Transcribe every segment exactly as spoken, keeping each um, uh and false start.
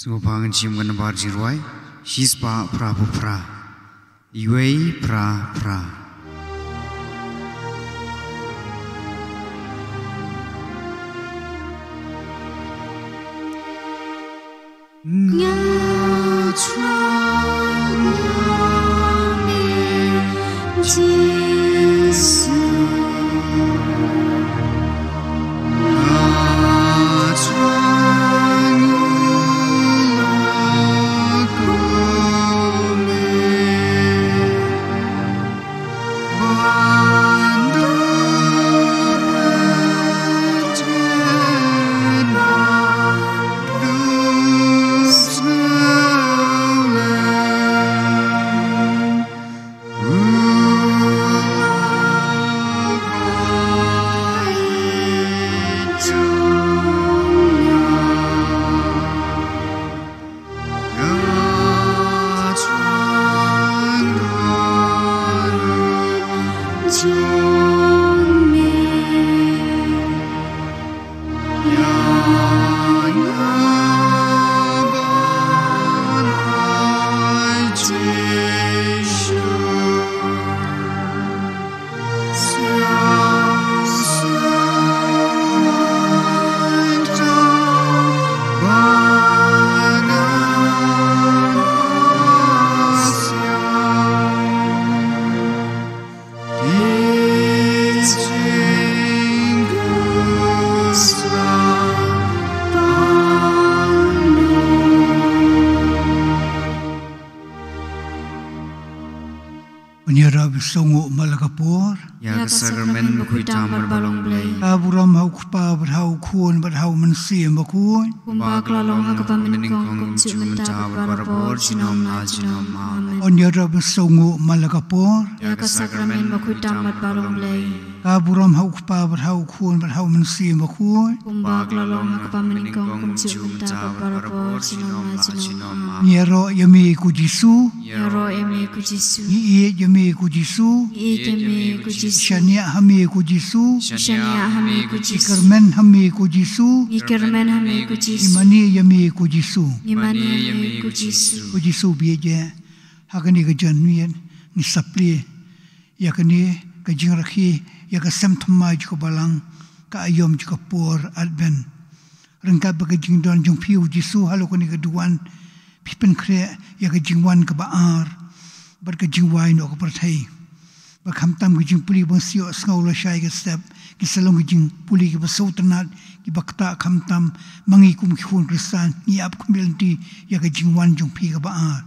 Sngewbha ngin shim ka nambar jingrwai shispah phra phew phra. Iwei phra phra. Nga chwa nga me Jisu. Nga chwa nga la ko me. Ngi ïarap sngewnguh man la ka por. Ïa ka sakramen bakhuid tam bad balong Blei. Ka burom ha u Kpa bad ha u Khun bad ha u Mynsiem Bakhuid. Kumba ka la long ha kaba mynnyngkong, kumjuh mynta bad barabor, junom la junom. Amen. Ngi ïarap sngewnguh man la ka por. Ïa ka sakramen bakhuid tam bad balong Blei. Ka burom ha u Kpa bad ha u Khun bad ha u Mynsiem Bakhuid. Kumba ka la long ha kaba mynnyngkong, kumjuh mynta bad barabor, junom la junom. Amen. Ngi ïaroh ïa me ko Jisu. Ngi ïaroh ïa me ko Jisu. Ngi ïeit ïa me ko Jisu. Ngi ïeit ïa me ko Jisu. Shaniah ha me ko Jisu. Shaniah ha me ko Jisu. Ngi kyrmen ha me ko Jisu. Ngi kyrmen ha me ko Jisu. Ngi mane ïa me ko Jisu. Ngi mane ïa me ko Jisu. Ko Jisu ba ïeit, ha kane ka janmiet ngi sa plie ïa kane ka jingrakhe ïa ka sem thymmai jong ka Balang, ka aïom jong ka por Advent. Ryngkat bad ka jingdon jong phi ko Jisu halor kane ka duwan, phi pynkhreh ïa ka jingwan kaba ar bad ka jingwai noh ka pyrthei. Bad khamtam ka jingpule ba ngi sa ïohsngew lashai ka step, ki sa long ka jingpule kiba sngewtynnat, kiba ktah khamtam. Ma ngi kum ki khun Khristan ngi ap khmih lynti ïa ka jingwan jong phi kaba ar.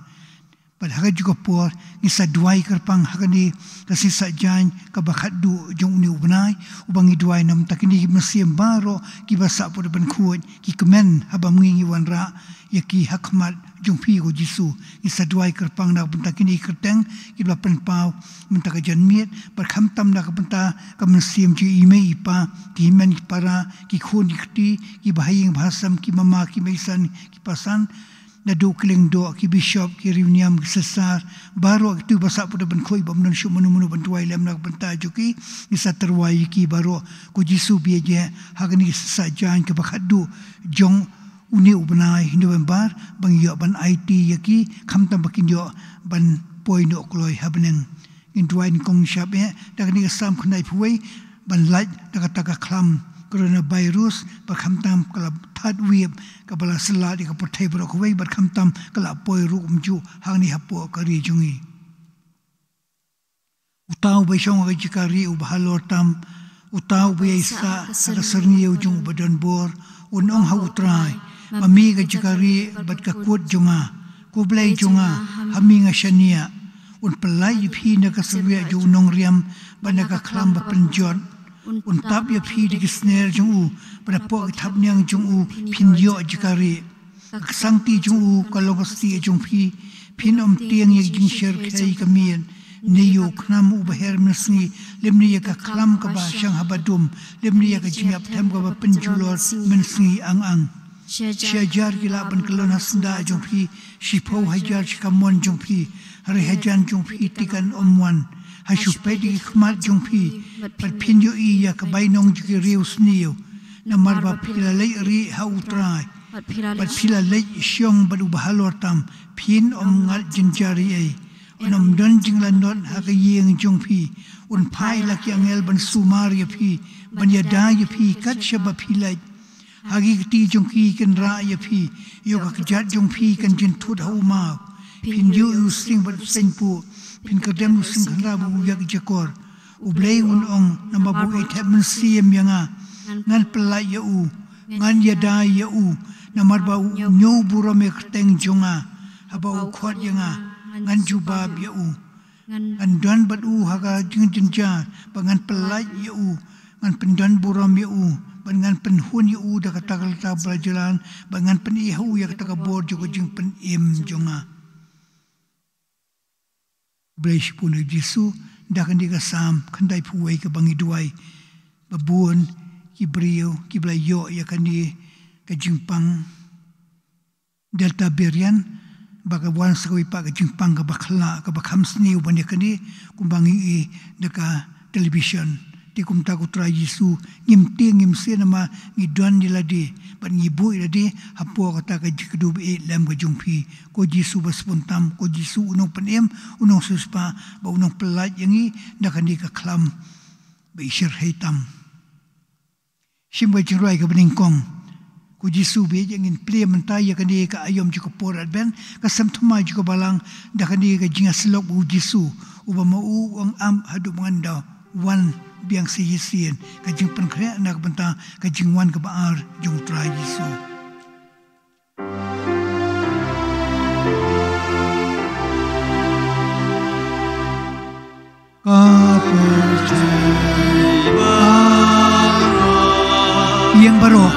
Bad ha kajuh ka por ngi sa duwai kyrpang ha kane ka sngi Saitjaiñ kaba khatduh jong une u bnai, uba ngi duwai na ka bynta kine ki mynsiem baroh kiba sahput ban khuid, ki kmen haba ma ngi ngi wanrah ïa ki ha khmat jong phi ko Jisu. Ngi sa duwai kyrpang na ka bynta kine ki kyrteng kiba la pynpaw mynta ka janmiet, bad khamtam na ka bynta ka mynsiem jong i mei i pa, ki hynmen ki para, ki khun ki kti, kiba ha ïing ba ha sem, ki mama ki meisan, ki pasan, naduh ki lyngdoh, ki bishop, ki riewniam, ki sister, baroh kito ba sahput ban khuid, bym don shuh mano mano ban duwai lem na ka bynta jong ki. Ngi sa tyrwa ïa ki baroh ko Jisu ba ïeit, ha kane ka sngi Saitjaiñ kaba khatduh jong une u bnai November, ba ngi ïoh ban aiti ïa ki khamtam ba kin ïoh ban poi noh kloi ha bneng. Ngin duwai nyngkong shaphrang da kane ka Salm khyndaiphew wei, ban lait da kata ka khlam coronavirus, ba khamtam ka la third wave kaba la syllah ïa ka pyrthei baroh kawei, bad khamtam ka la poi ruh kumjuh hangne hapoh ka ri jong ngi. Uta uba shong ha ka jaka rieh uba halor tam, uta uba ïai sah ha ka syrngiew jong uba donbor, un ong ha U Trai: Ma me ka jaka rieh bad ka kut jong nga, ko Blei jong nga, ha me nga shaniah. Un pyllait ïa phi na ka syrwiak jong u nongriam bad na ka khlam ba pynjot. Un tap ïa phi da ki sner jong u, bad hapoh ki thapniang jong u phin ïoh jaka rieh. Ka ksangti jong u ka long ka stieh jong phi. Phin ym tieng ïa ka jingshyrkhei ka miet, ne ïa u khnam uba her mynsngi, lymne ïa ka khlam kaba shang haba dum, lymne ïa ka jingïap them kaba pynjulor mynsngi ang ang. Shi hajar ki lah ban kyllon ha syndah jong phi, shiphew hajar sha kamon jong phi, hynrei hajan jong phi te kan ym wan. Ha shu peit da ki khmat jong phi, bad phin ïohi ïa ka bainong jong ki riewsniew, namar ba phi la leit rieh ha U Trai. Bad phi la leit shong bad uba halor tam, phin ym ngat jynjar ei ei. Un ym don jinglanot ha ka ïing jong phi. Un phah ïa la ki angel ban sumar ïa phi, ban ïada ïa phi kat shaba phi leit. Ha ki kti jong ki kin rah ïa phi, ïoh ka kjat jong phi kan jynthut ha u maw. Phin ïoh ïa u sting bad u saiñpuh, phin kyrdem u sing khynra bad u ïakjakor. U Blei un ong, namar ba u ïeit mynsiem ïa nga, ngan pyllait ïa u, ngan ïada ïa u, namar ba u ñiew burom ïa ka kyrteng jong nga. Haba u khot ïa nga, ngan jubab ïa u. Ngan don bad u ha ka jingjynjar, bad ngan pyllait ïa u, ngan pyndon burom ïa u, bad ngan pynhun ïa u da kata ka lynti ba la jlan, bad ngan pyni ha u ïa kata ka bor jong ka jingpynim jong nga. Blei shibun ïa u Jisu, da kane ka Salm khyndaiphew wei kaba ngi duwai, ba bun ki briew kiba la ïoh ïa kane ka jingpang Delta variant, ba ka wan sa kawei pat ka jingpang kaba khla, kaba kham sniew ban ïa kane, kumba ngi i da ka television. Te kumta ko Trai Jisu, ngim tieng ngim sngewsih namar ngi don ïa lade, bad ngi buh ïa lade hapoh kata ka jingkyrduh ba ïeit lem ka jong phi. Ko Jisu ba sbun tam, ko Jisu u nongpynim, u nongsiewspah, bad u nongpyllait ïa ngi, da kane ka khlam ba i shyrkhei tam. Shim ka jingrwai kaba nyngkong. Ko Jisu ba ïeit, ngin plie mynta ïa kane ka aïom jong ka por Advent, ka sem thymmai jong ka balang, da kane ka jingïasyllok u Jisu, uba ma u ong ap haduh ba ngan da wan biang sa shisien, ka jingpynkhreh na ka bynta ka jingwan kaba ar jong u Trai Jisu. Ka pyrthei baroh. Ïeng baroh.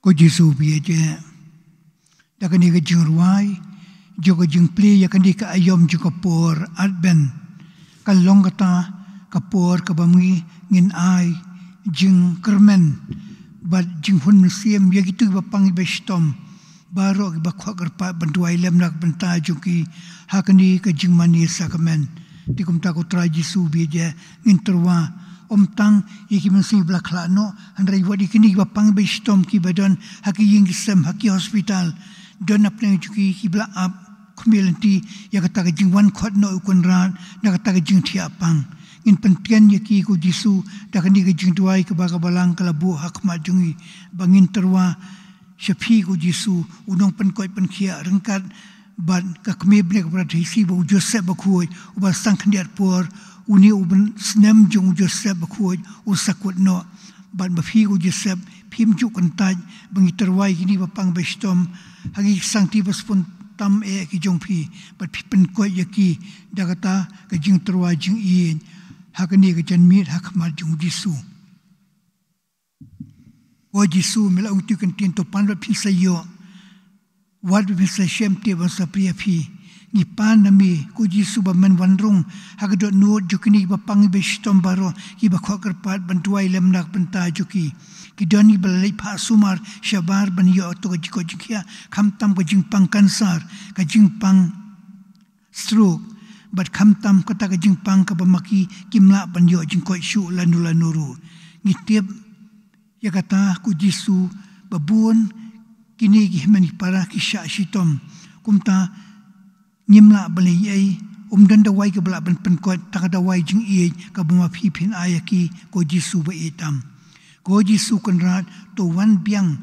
Ko Jisu ba ïeit, da kane ka jingrwai jong ka jingplie ïa kane ka aïom jong ka por Advent, ka long kata ka por kaba ma ngi ngin ai jingkyrmen bad jinghun mynsiem ïa kito kiba pang kiba shitom, baroh kiba khot kyrpad ban duwai lem na ka bynta jong ki ha kane ka jingmane sakramen. Te kumta ko Trai Jisu ba ïeit, ngin tyrwa ym tang ïa ki mynsiem ba la khlad noh, hynrei wat ïa kine kiba pang ba shitom kiba don ha ki ïing ki sem, ha ki hospital, don na pdeng jong ki kiba la ap khmih lynti ïa kata ka jingwan khot noh u Kynrad na kata ka jingthiah pang. Ngin pyntngen ïa ki ko Jisu da kane ka jingduwai kaba ka balang ka la buh ha khmat jong ngi, ba ngin tyrwa sha phi ko Jisu, u nongpynkoit pynkhiah, ryngkat Bad ka kmie bneng ka Paradisi ba u Joseph bakhuid, uba sdang khyndiat por, une u ban snem jong u Joseph bakhuid, u sakut noh. Bad ma phi ko Joseph, phim ju kyntait ba ngi tyrwa ïa kine ba pang ba shitom ha ki sangti ba sbun tam eh ki jong phi, bad phi pynkoit ïa ki da kata ka jingtyrwa jingïeit ha kane ka janmiet ha khmat jong u Jisu. Ko Jisu, me la ong ïa ki ktien, to pan bad phin sa ïoh, wad bad phin sa shem, tip ban sa plie ïa phi. Ngi pan na me ko Jisu ba men wan rung ha ka dohnud jong kine kiba pang ba shitom baroh, kiba khot kyrpad ban duwai lem na ka bynta jong ki. Ki don kiba la leit phah sumar shabar ban ïoh to ka jingkoit jingkhiah, khamtam ka jingpang kansar, ka jingpang stroke, bad khamtam kata ka jingpang kaba ma ki kim lah ban ïoh jingkoit shuh lano lano ruh. Ngi tip ïa kata ko Jisu ba bun kine ki hynmen ki para ki shah shitom. Kumta ngim lah ban leh ei ei, ym don dawai kaba lah ban pynkoit, tang ka dawai jingïeit kaba ma phi phin ai ïa ki ko Jisu ba ïeit tam. Ko Jisu Kynrad, to wan biang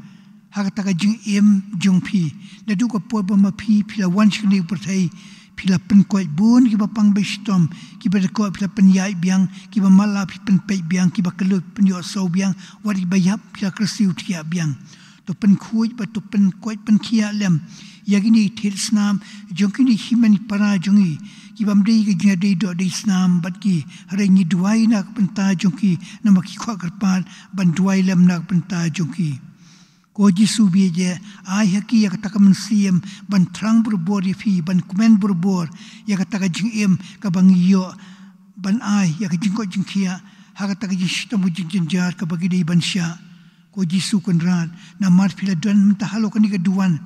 ha kata ka jingim jong phi. Naduh ka por ba ma phi, phi la wan sha kane ka pyrthei, phi la pynkoit bun kiba pang ba shitom, kiba dkoh phi la pynïaid biang, kiba matlah phi pynpeit biang, kiba kylluid pynïohsaw biang, wat kiba ïap phi la kyrsiew thiah biang. To pynkhuid bad to pynkoit pynkhiah lem ïa kine ki thied snam jong kine ki hynmen ki para jong ngi, kibym dei ka jingïadei doh dei snam bad ki, hynrei ngi duwai na ka bynta jong ki, namar ki khot kyrpad ban duwai lem na ka bynta jong ki. Ko Jisu ba ïeit, ai ha ki ïa kata ka mynsiem ban thrang barabor ïa phi, ban kmen barabor ïa kata ka jingim kaba ngi ïoh ban ai ïa ka jingkoit jingkhiah ha kata ka jingshitom ka jingjynjar kaba ki dei ban shah. Ko Jisu Kynrad, namar phi la don mynta halor kane ka duwan,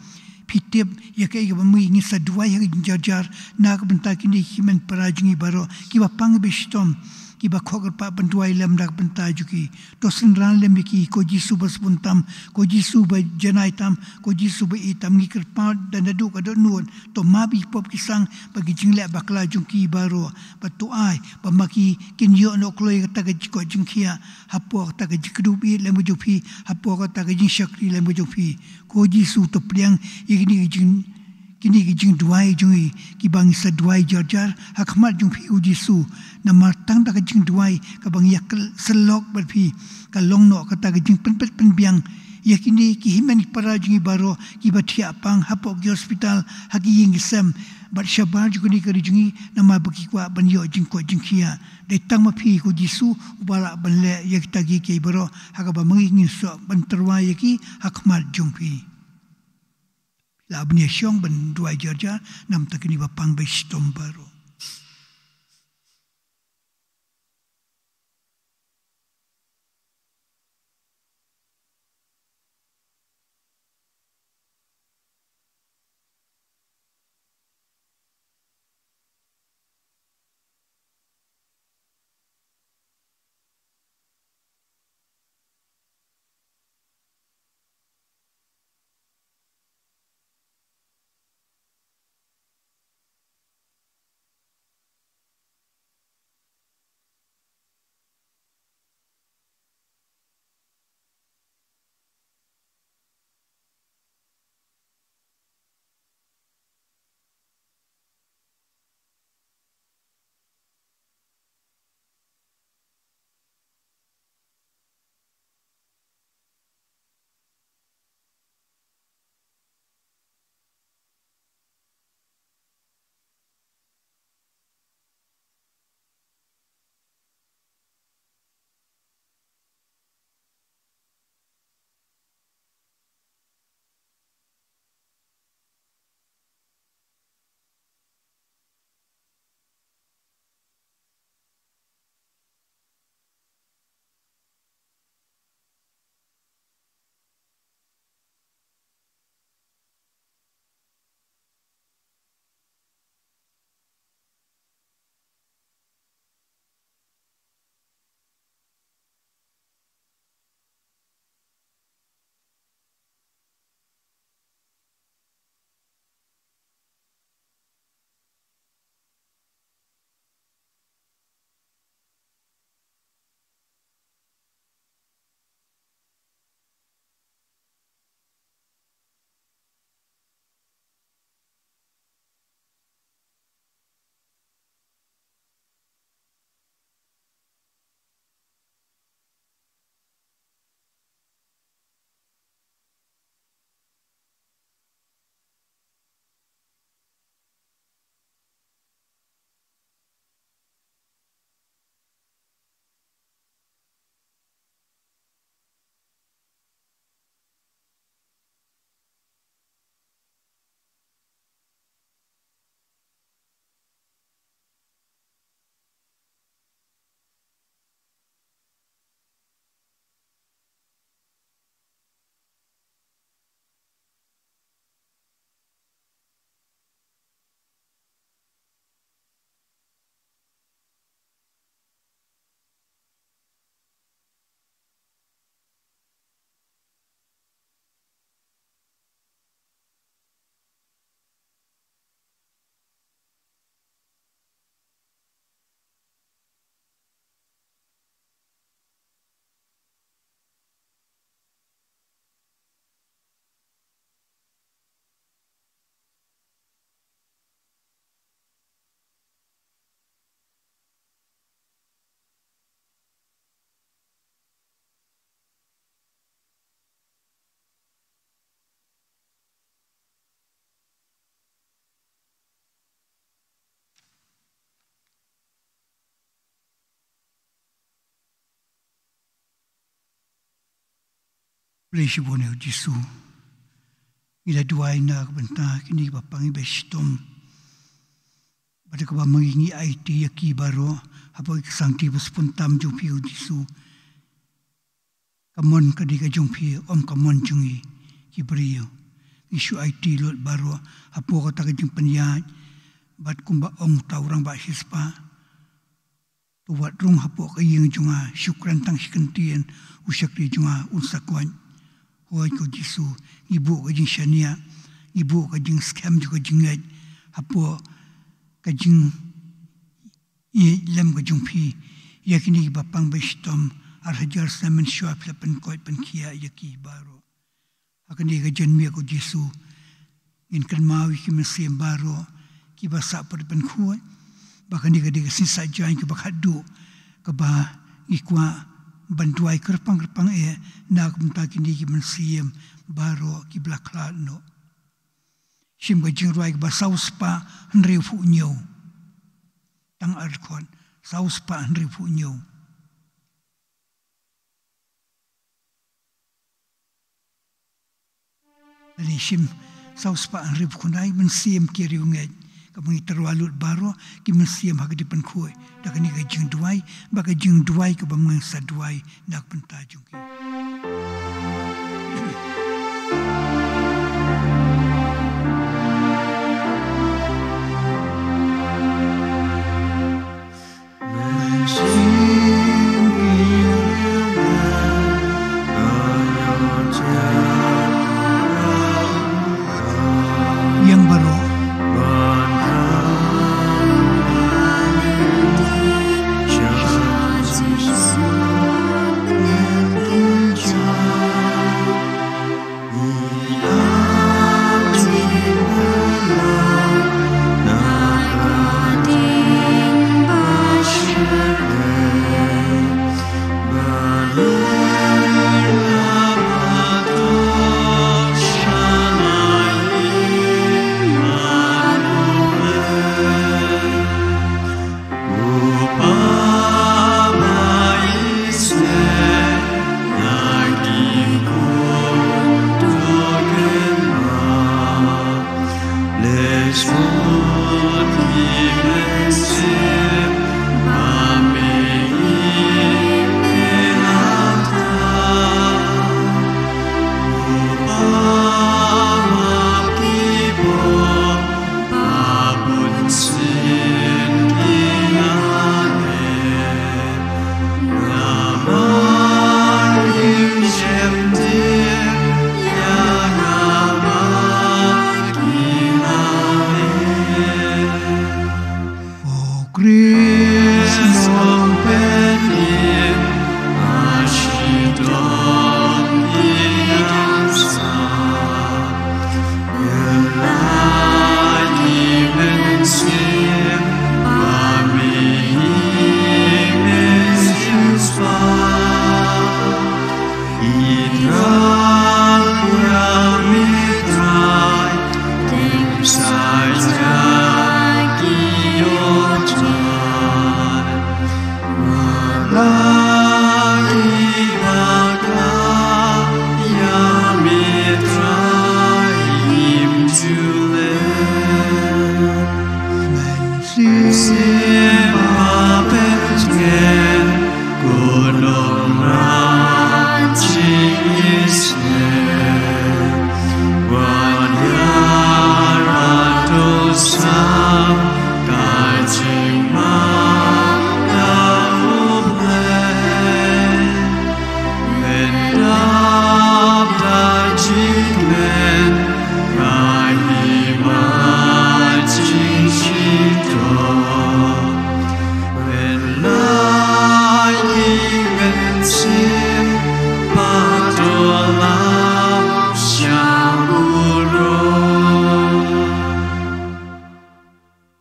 phi tip ïa kaei kaba ma ngi, ngin sa duwai ha ka jingjarjar na ka bynta kine ki hynmen para jong ngi baroh kiba pang ba shitom, kiba khot kyrpad ban duwai lem na ka bynta jong ki. To synran lem ïa ki ko Jisu ba sbun tam, ko Jisu ba janai tam, ko Jisu ba ïeit tam. Ngi kyrpad da naduh ka dohnud, to map ïa ki pop ki sang bad ki jingleh bakla jong ki baroh, bad to ai ba ma ki kin ïoh noh kloi ïa kata ka jingkoit jingkhiah hapoh kata ka jingkdup ïeit lem ka jong phi, hapoh kata ka jingshakri lem ka jong phi. Ko Jisu, to pdiang ïa kine ki jing, kine ki jingduwai jong ngi kiba ngi sa duwai jarjar ha khmat jong phi ko Jisu. Namar tang da ka jingduwai kaba ngi ïa kyl-, syllok bad phi, ka long noh kata ka jingpynbit pynbiang ïa kine ki hynmen ki para jong ngi baroh kiba thiah pang hapoh ki hospital, ha ki ïing ki sem bad shabar jong kane ka ri jong ngi, namar ba ki kwah ban ïoh jingkoit jingkhiah. Dei tang ma phi ko Jisu uba lah ban leh ïa kita kiei kiei baroh, ha kaba ma ngi ngin sa ban tyrwa ïa ki ha khmat jong phi. Lah ban ïashong ban duwai jarjar na ka bynta kine ba pang ba shitom baroh. Khublei shibun ïa u Jisu. Ngi la duwai na ka bynta kine kiba pang iba shitom. Bad kaba ma ngi ngi aiti ïa ki baroh hapoh ka sangti ba sngewbha tam jong phi u Jisu. Ka mon ka dei ka jong phi, ym ka mon jong ngi ki briew. Ngi shu aiti lut baroh hapoh kata ka jingpynïaid. Bad kumba ong uta u rangbah shispah, to wat rung hapoh ka ïing jong nga, shu kren tang shi kyntien, u shakri jong nga un sa koit. Hooid ko Jisu, ngi buh ka jingshaniah, ngi buh ka jingskhem jong ka jingngeit hapoh ka jingïeit lem ka jong phi ïa kine kiba pang ba shitom. Ar hajar snem mynshuwa phi la pynkoit pynkhiah ïa ki baroh. Ha kane ka janmiet ko Jisu, ngin kynmaw ïa ki mynsiem baroh kiba sah pat ban khuid. Ba kane ka dei ka sngi Saitjaiñ kaba khatduh kaba ngi kwah ban duwai kyrpang kyrpang eh na ka bynta kine ki mynsiem baroh kiba la khlad noh. Shim ka jingrwai kaba saw spah hynriewphew hynñiew. Tang ar dkhot, saw spah hynriewphew hynñiew. Lane shim saw spah hynriewphew khyndai, mynsiem ki riewngeit. Kaba ngi tyrwa lut baroh ki mynsiem ha ka dei pynkhuid da kane ka jingduwai, ba ka jingduwai kaba ma ngi sa duwai na ka bynta jong ki. Ïeng baroh.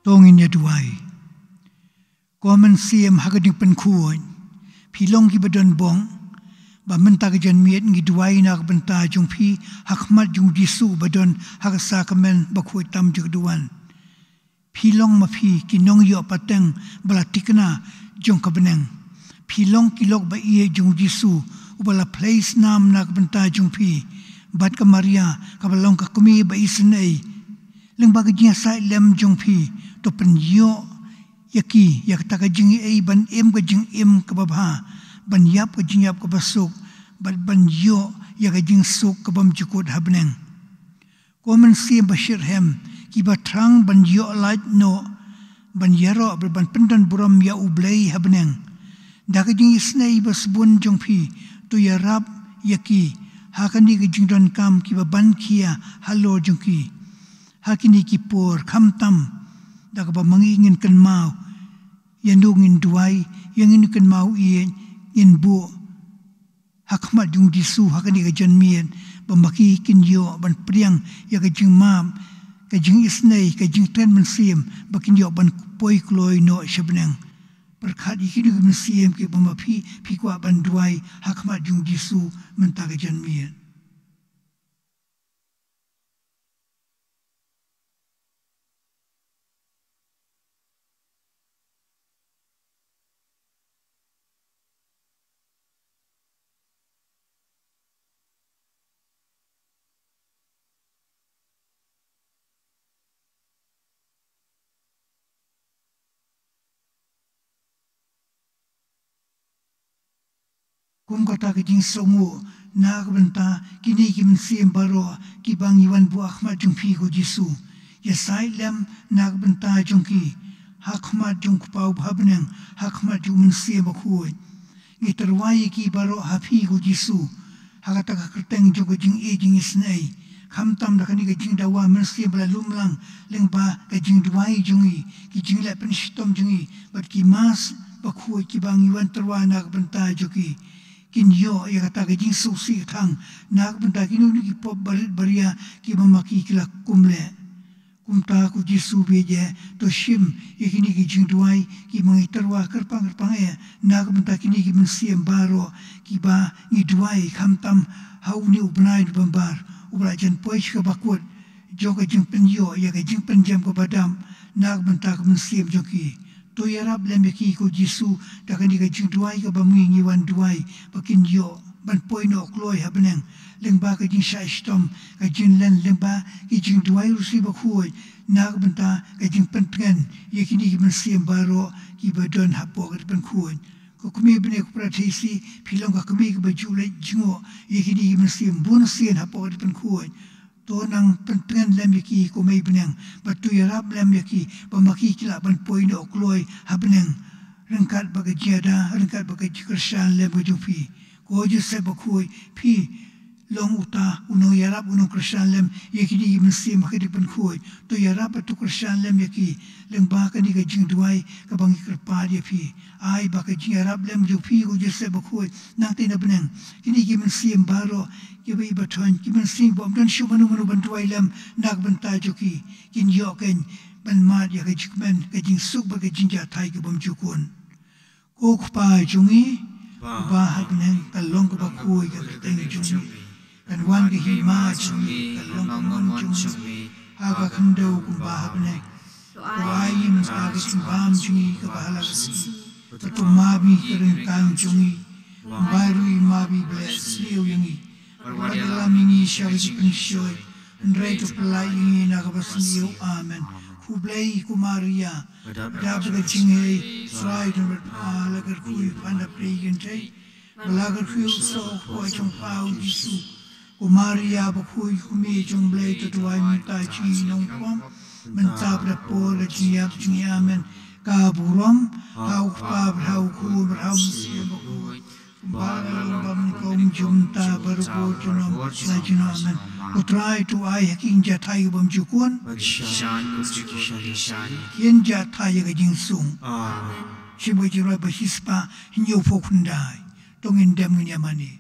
To ngin ïa duwai. Ko Mynsiem ha ka dei pynkhuid, phi long kiba don bok, ba mynta ka janmiet ngi duwai na ka bynta jong phi ha khmat jong u Jisu ba don ha ka sakramen ba khuid tam jong ka duwan. Phi long ma phi ki nongïoh pateng ba la thikna jong ka bneng. Phi long ki lok ba ïeit jong u Jisu uba la plie snam na ka bynta jong phi, bad ka Maria, kaba long ka kmie ba isynei. Lyngba ka jingïasaid lem jong phi, to pynïoh ïa ki, ïa kata ka jingïeit ban im ka jingim kaba bha, ban ïap ka jingïap kaba suk, bad ban ïoh ïa ka jingsuk ka bymjukut ha bneng. Ko Mynsiem Bashitrhem, kiba thrang ban ïoh lait noh, ban ïaroh, bad ban pyndon burom ïa U Blei ha bneng. Da ka jingisynei ba sbun jong phi, to ïarap ïa ki, ha kane ka jingdonkam kiba ban khia halor jong ki. Ha kine ki por, khamtam, da kaba ma ngi ngin kynmaw ïa no ngin duwai, ïa ngin kynmaw ïa ngin buh ha khmat jong U Jisu ha kane ka janmiet, ba ma ki kin ïoh ban pdiang ïa ka jingmap, ka jingisynei, ka jingtrei mynsiem, ba kin ïoh ban poi kloi noh sha bneng. Pyrkhat ïa kine ki mynsiem kiba ma phi, phi kwah ban duwai ha khmat jong U Jisu mynta ka janmiet. Kum kata ka jingsngew, na ka bynta kine ki mynsiem baroh kiba ngi wan buh ha khmat jong phi ko Jisu. Ïasaid lem na ka bynta jong ki, ha khmat jong U Kpa uba ha bneng, ha khmat jong U Mynsiem Bakhuid. Ngi tyrwa ïa ki baroh ha phi ko Jisu, ha kata ka kyrteng jong ka jingïeit jingisynei. Khamtam da kane ka jingdawa mynsiem ba la lum lang, lyngba ka jingduwai jong ngi, ki jingleh pynshitom jong ngi, bad ki Mass bakhuid kiba ngi wan tyrwa na ka bynta jong ki. Kin ïoh ïa kata ka jingsuk sih thang, na ka bynta kino kino ki pop barit baria kiba ma ki ki la kum leh. Kumta ko Jisu bieit, to shim ïa kine ki jingduwai kiba ngi tyrwa kyrpang kyrpang eh, na ka bynta kine ki mynsiem baroh kiba ngi duwai khamtam ha une u bnai November, uba la jan poi sha kaba kut jong ka jingpynïoh ïa ka jingpynjem kaba dap, na ka bynta ka mynsiem jong ki. To ïarap lem ïa ki ko Jisu, da kane ka jingduwai kaba ma ngi ngi wan duwai, ba kin ïoh ban poi noh kloi ha bneng, lyngba ka jingshah shitom, ka jinglen lyngba ki jingduwai rusi bakhuid, na ka bynta ka jingpyntngen ïa kine ki mynsiem baroh kiba don hapoh ka dei pynkhuid. Ko kmie bneng ko Para Theisotti, phi long ka kmie kaba ju leit jngoh ïa kine ki mynsiem bun sien hapoh ka dei pynkhuid. To nang pyntngen lem ïa ki ko Mei bneng, bad to ïarap lem ïa ki, ba ma ki ki lah ban poi noh kloi ha bneng, ryngkat bad ka jingïada, ryngkat bad ka jingkyrshan lem ka jong phi. Ko Joseph bakhuid, phi long uta u nongïarap, u nongkyrshan lem ïa kine ki mynsiem ha ka dei pynkhuid. To ïarap bad to kyrshan lem ïa ki, lyngba kane ka jingduwai kaba ngi kyrpad ïa phi. Ai ba ka jingïarap lem jong phi ko Joseph bakhuid, nangta na bneng, kine ki mynsiem baroh kiba i ba thoiñ, ki mynsiem ba ym don shuh mano mano ban duwai lem na ka bynta jong ki, kin ïoh kein ban mad ïa ka jingkmen, ka jingsuk bad ka jingjahthait ka bymjukut. Ko Kpa jong ngi uba ha bneng, ka long kaba khuid ka kyrteng jong me. Kan wan ka hima jong me, kan long ka mon jong me ha ka khyndew kumba ha bneng. To ai mynta ka jingbam jong ngi kaba ha la ka sngi. Bad to map ïa ngi ki ryngkang jong ngi, kumba ruh ngi map ïa kiba leh sniew ïa ngi. Bad wat ïalam ïa ngi sha ka jingpynshoi, hynrei to pyllait ïa ngi na kaba sniew. Amen. Khublei ko Maria, dap ka jingïeit, U Trai u don bad pha, la kyrkhu ïa phi ha ki kynthei, bad la kyrkhu ïa u soh u kpoh jong pha u Jisu. Ko Maria bakhuid, ko kmie jong U Blei, to duwai ïa ngi kita ki nongpop, mynta bad ha ka por ka jingïap jong ngi. Amen. Ka burom ha u Kpa bad ha u Khun bad ha u Mynsiem Bakhuid, kumba la long, kumba mynta, kumjuh mynta, barabor junom la junom. Amen. Ko Trai to ai ha ki jingïatai ka bymjukut, ki jingïatai ïa ka jingsuk. Amen. Shim ka jingrwai ba shispah hynñiewphew khyndai. To ngin dem ngin ïamane.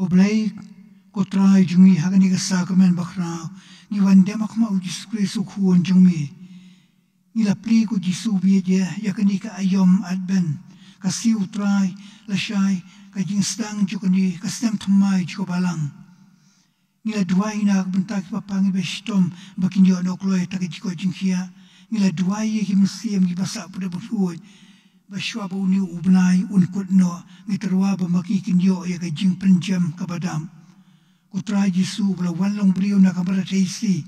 Ko Blei, ko Trai jong ngi, ha kane ka sakramen bakhraw ngi wan dem ha khmat u Jisu Khrist u Khun jong ngi. Ngi la plie ko Jisu ba ïeit ïa kane ka aïom Advent, ka siew u Trai lashai ka jingsdang jong kane ka snem thymmai jong ka Balang. Ngi la duwai na ka bynta ki paidbah ngi ba shitom ba kin ïoh noh kloi ïa ka jingkoit jingkhiah. Ngi la duwai ïa ki mynsiem kiba sah pdeng pynkhuid ba shuwa ba une u bnai un kut noh, ngi tyrwa ba ma ki kin ïoh ïa ka jingpynjem kaba dap. Ko Trai Jisu, ba la wan long briew na ka mrad Heh Isih,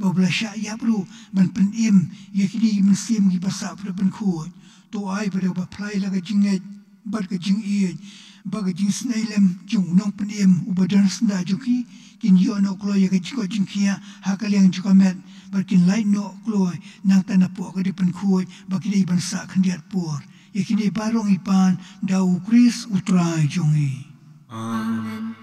ba, ba la shah ïap ruh ban pynim ïa kine ki mynsiem kiba sah pdeng pynkhuid. To ai ba da ba plie la ka jingngeit bad ka jingïeit bad ka jingsnei lem jong u Nongpynim uba don syndah jong ki, kin ïoh noh kloi ïa ka jingkoit jingkhiah ha ka liang jong ka met, bad kin lait noh kloi nangta napoh ka dei pynkhuid ba ki dei ban sah khyndiat por. Ïa kine baroh ngi pan da u Khrist u Trai jong ngi. Amen.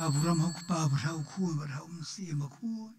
Abraham ha u Kpa, bad ha u Khun, bad ha u Mynsiem Bakhuid.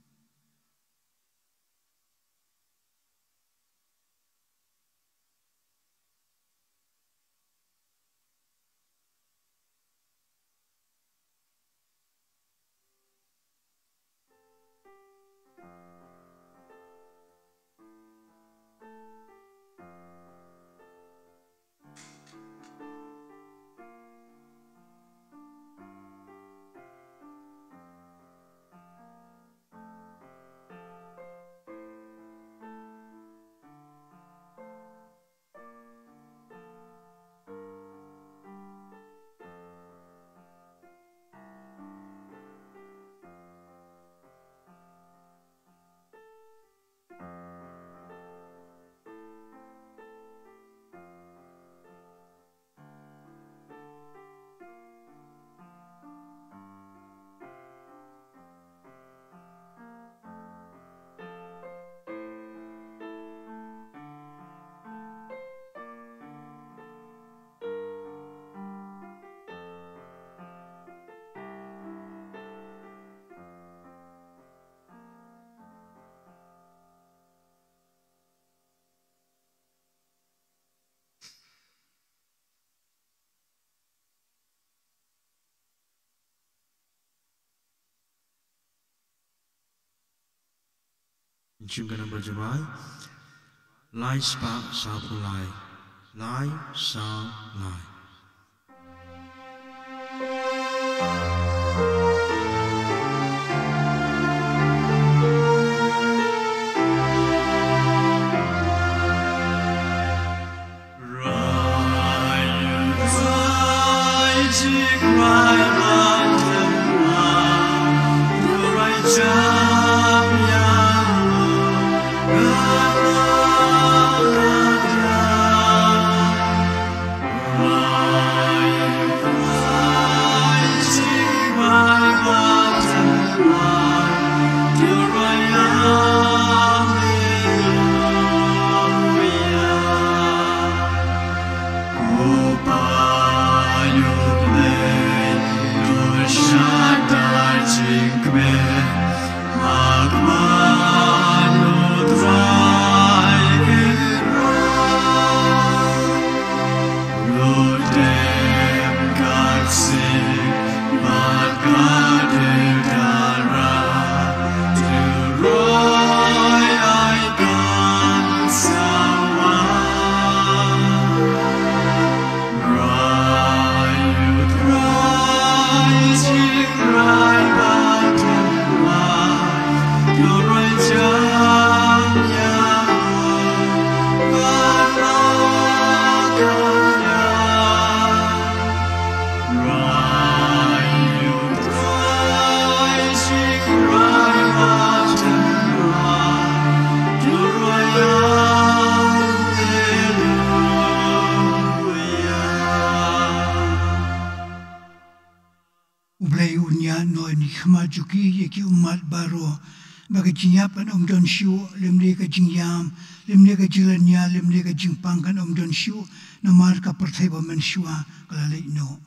Ngin shim ka number jong ngi. Lai spah saw phew lai. Lai saw lai. Jong ki ïa ki ummat baroh, ba ka jingïap kan ym don shuh, lymne ka jingïam, lymne ka jinglaitñiah, lymne ka jingpang kan ym don shuh namar ka pyrthei ba mynshuwa ka la leit noh.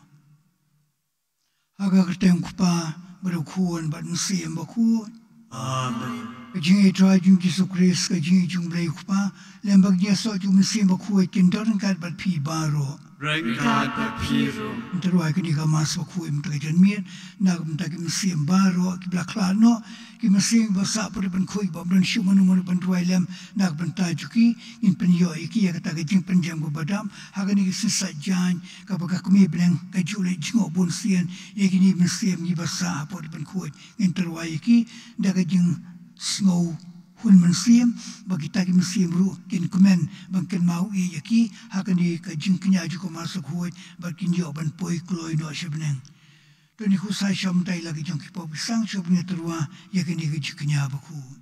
Ha ka kyrteng U Kpa bad U Khun bad U Mynsiem Bakhuid. Amen. Ka jingïeit Trai jong U Jisu Khrist, ka jingïeit jong U Blei U Kpa, lem bad ka jingïasoh jong U Mynsiem Bakhuid kin don ryngkat bad phi baroh. Ryngkat bad phi ruh. Ngin sa rwai kane ka Mass bakhuid mynta ka janmiet na ka bynta ki mynsiem baroh kiba la khlad noh, ki mynsiem ba sah pyrshah ban khuid, ba ym don shuh mano mano ban duwai lem na ka bynta jong ki. Ngin pynïoh ïa ki ïa kata ka jingpynjem kaba dap ha kane ka sngi Saitjaiñ, kaba ka Kmie bneng ka ju leit jngoh bunsien ïa kine ki mynsiem kiba sah hapoh dei ban khuid. Ngin sa rwai ïa ki da ka jingsngew hun mynsiem, ba kita ki mynsiem ruh kin kmen ban kynmaw ïa ki ha kane ka jingkñia jong ka Mass bakhuid, bad kin ïoh ban poi kloi noh sha bneng. To ngin ïakhuslai sha U Trai la ki jong ki pop ki sang, sha bneng, tyrwa ïa kane ka jingkñia bakhuid.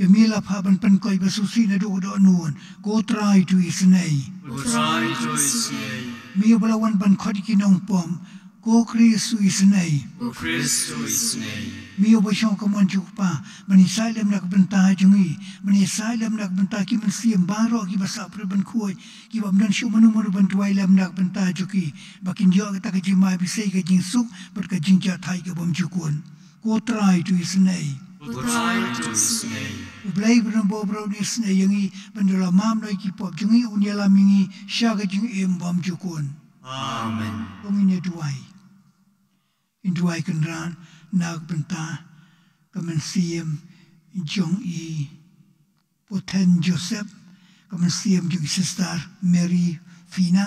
Ïa me la phah ban pynkoit ba sngewsih naduh ka dohnud. Ko Trai, to isynei. Ko Trai, to isynei. Me uba la wan ban khot ïa ki nongpop. Ko Khrist, to isynei. Ko Khrist, to isynei. Me uba shong ha ka mon jong U Kpa, ban ïasaid lem na ka bynta jong ngi, ban ïasaid lem na ka bynta ki mynsiem baroh kiba sah pyrshah ban khuid, kiba ym don shuh mano mano ban duwai lem na ka bynta jong ki, ba kin ïoh kata ka jingmai bishar, ka jingsuk bad ka jingjahthait ka bymjukut. Ko Trai, to isynei. Ko Trai, to isynei. U Blei uba don bor baroh un isynei ïa ngi, ban da la map noh ïa ki pop jong ngi, un ïalam ïa ngi sha ka jingim bymjukut. Amen. To ngin ïa duwai. Ngin duwai kynrad na ka bynta ka mynsiem jong i Pothen Joseph, ka mynsiem jong i Sister Mary Fina,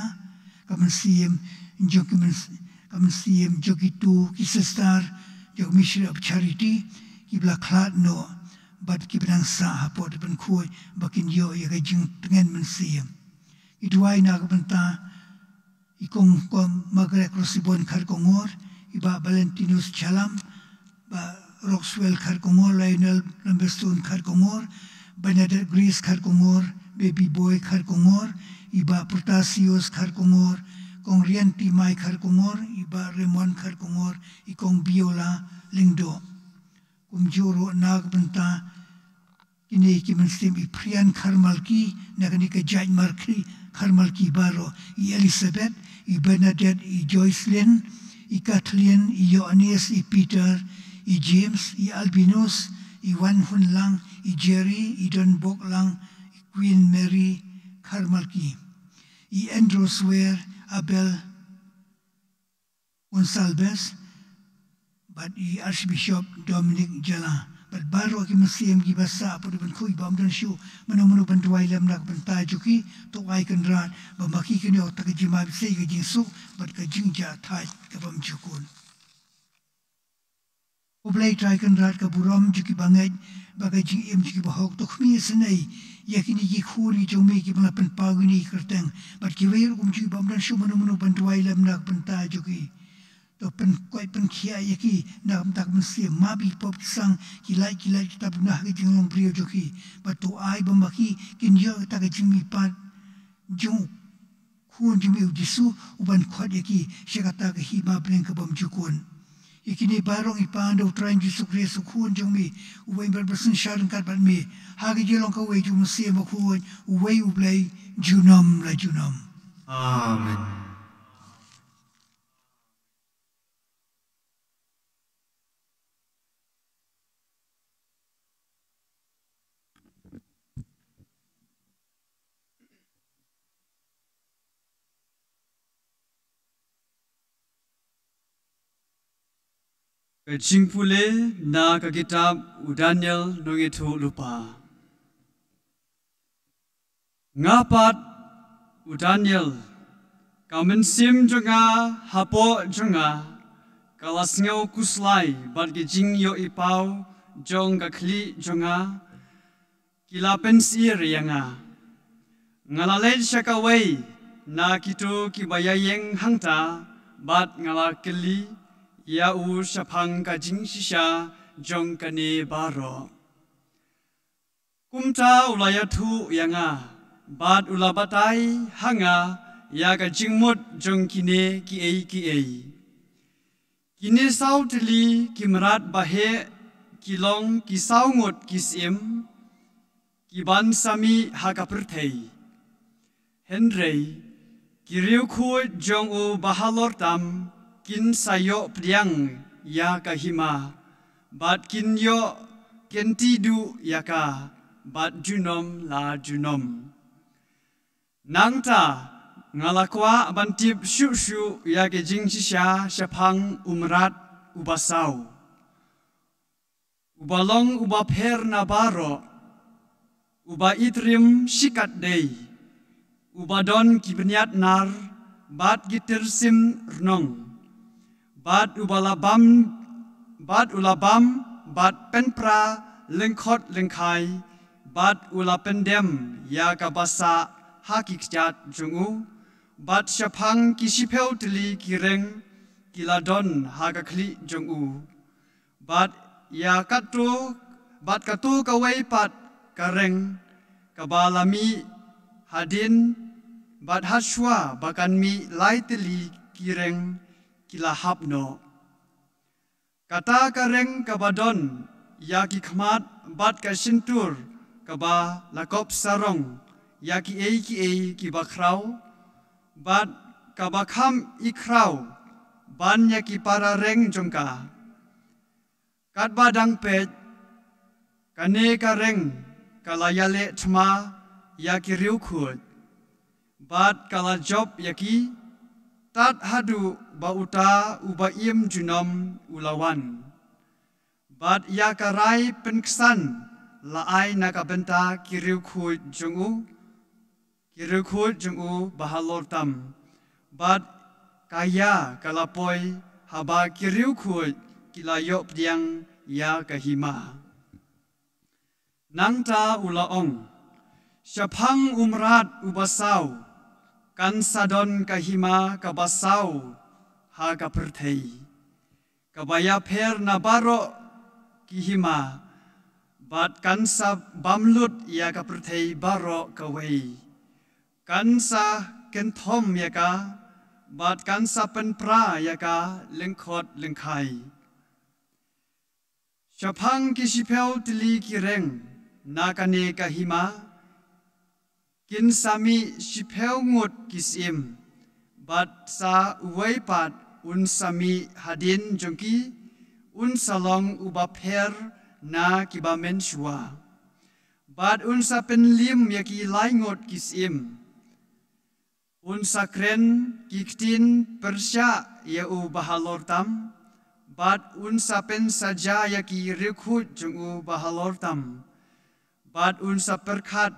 ka mynsiem jong ki myns-, ka mynsiem jong kito ki sister jong Mission of Charity, kiba la khlad noh bad kiba dang sah hapoh dei ban khuid, ba kin ïoh ïa ka jingtngen mynsiem. Ngi duwai na ka bynta i Kong, Kong Margaret Rosibon Kharkongor, i Bah Valentinus Chalam, Bah Roxwell Kharkongor, Lionel Lambestone Kharkongor, Bernadette Grace Kharkongor, Baby Boy Kharkongor, i Bah Protasius Kharkongor, Kong Rianti Mai Kharkongor, i Bah Raymond Kharkongor, i Kong Biola Lyngdoh. Kumjuh ruh na ka bynta kine ki mynsiem, i Phrian Kharmalki, na kane ka jait Markri Kharmalki baroh, i Elizabeth, i Bernadette, i Joycelyn, i Kathleen, i Ioannis, i Peter, i James, i Albinus, i Wan Hun Lang, i Jerry, i Don Bok Lang, i Queen Mary Kharmalki, i Andrew Swer, Abel Gonsalves, bad i Archbishop Dominic Jala, bad baroh ki mynsiem kiba sah hapoh dei ban khuid, ba ym don shuh mano mano ban duwai lem na ka bynta jong ki. To ai kynrad ba ma ki kin ïoh kata ka jingmai bishar, ka jingsuk bad ka jingjahthait ka bymjukut. Ko Blei Trai Kynrad ka burom jong kiba ngeit bad ka jingim jong kiba hok, to khmih isynei ïa kine ki khun ki jong me kiba la pynpaw ïa kine ki kyrteng, bad kiwei ruh kumjuh kiba ym don shuh mano mano ban duwai lem na ka bynta jong ki. To pynkoit pynkhiah ïa ki na ka bynta ka mynsiem, map ïa ki pop ki sang, ki lait ki lait kita ba na ha ka jinglong briew jong ki, bad to ai ba ma ki kin ïoh kata ka jingmihpat jong u Khun jong me u Jisu, uban khot ïa ki sha kata ka hima bneng ka bymjukut. Ïa kine baroh ngi pan da u Trai Jisu Khrist, u Khun jong me, uba im bad ba synshar ryngkat bad me, ha ka jinglong kawei jong u Mynsiem Bakhuid, uwei U Blei, junom la junom. Amen. Ka jingpule na ka kitab u Daniel Nongïathuhlypa. Nga pat u Daniel, ka mynsiem jong nga hapoh jong nga ka la sngew khuslai bad ki jingïohi paw jong ka khlieh jong nga ki la pynsyier ïa nga. Nga la leit sha kawei na kito kiba ïaïeng hangta bad nga la kylli ïa u shaphang ka jingshisha jong kane baroh. Kumta u la ïathuh ïa nga, bad u la batai ha nga ïa ka jingmut jong kine kiei kiei. Kine saw tylli ki mrad baheh ki long ki saw ngut ki syiem, ki ban sa mih ha ka pyrthei. Hynrei ki riewkhuid jong u Bahalortam kin sa ïoh pdiang ïa ka hima, bad kin ïoh kynti duh ïa ka bad junom la junom. Nangta nga la kwah ban tip shuh shuh ïa ki jingshisha shaphang u mrad u basaw, uba long uba pher na baroh, uba itrim shikatdei, uba don ki bniat nar bad ki tyrsim rnong, bad uba la bam, bad u la bam bad pynpra lyngkhot lyngkhai, bad u la pyndem ïa ka basa ha ki kjat jong u, bad shaphang ki shiphew tylli ki reng ki la don ha ka khlieh jong u. Bad ïa kato, bad kato kawei pat ka reng kaba la mih hadien, bad hashwa ba kan mih lai tylli ki reng ki la hap noh. Kata ka reng kaba don ïa ki khmat bad ka shyntur kaba la kop sarong ïa kiei kiei kiba khraw, bad kaba kham i khraw ban ïa ki para reng jong ka. Katba dang peit, kane ka reng ka la ïaleh thma ïa ki riewkhuid, bad ka la jop ïa ki, tad haduh ba uta uba im junom u la wan. Bad ïa ka rai pynksan la ai na ka bynta ki riewkhuid jong u, ki riewkhuid jong u Bahalortam. Bad ka ïa ka la poi haba ki riewkhuid ki la ïoh pdiang ïa ka hima. Nangta u la ong, shaphang u mrad u basaw, kan sa don ka hima ka basaw ha ka pyrthei, kaba ïapher na baroh ki hima, bad kan sa bam lut ïa ka pyrthei baroh kawei. Kan sa kynthom ïa ka, bad kan sa pynpra ïa ka lyngkhot lyngkhai. Shaphang ki shiphew tylli ki reng na kane ka hima, kin sa mih shiphew ngut ki syiem, bad sa uwei pat un sa mih hadien jong ki, un sa long uba pher na kiba mynshuwa. Bad un sa pynlim ïa ki lai ngut ki syiem. Un sa kren ki ktien pyrshah ïa u Bahalortam, bad un sa pynsaja ïa ki riewkhuid jong u Bahalortam, bad un sa pyrkhat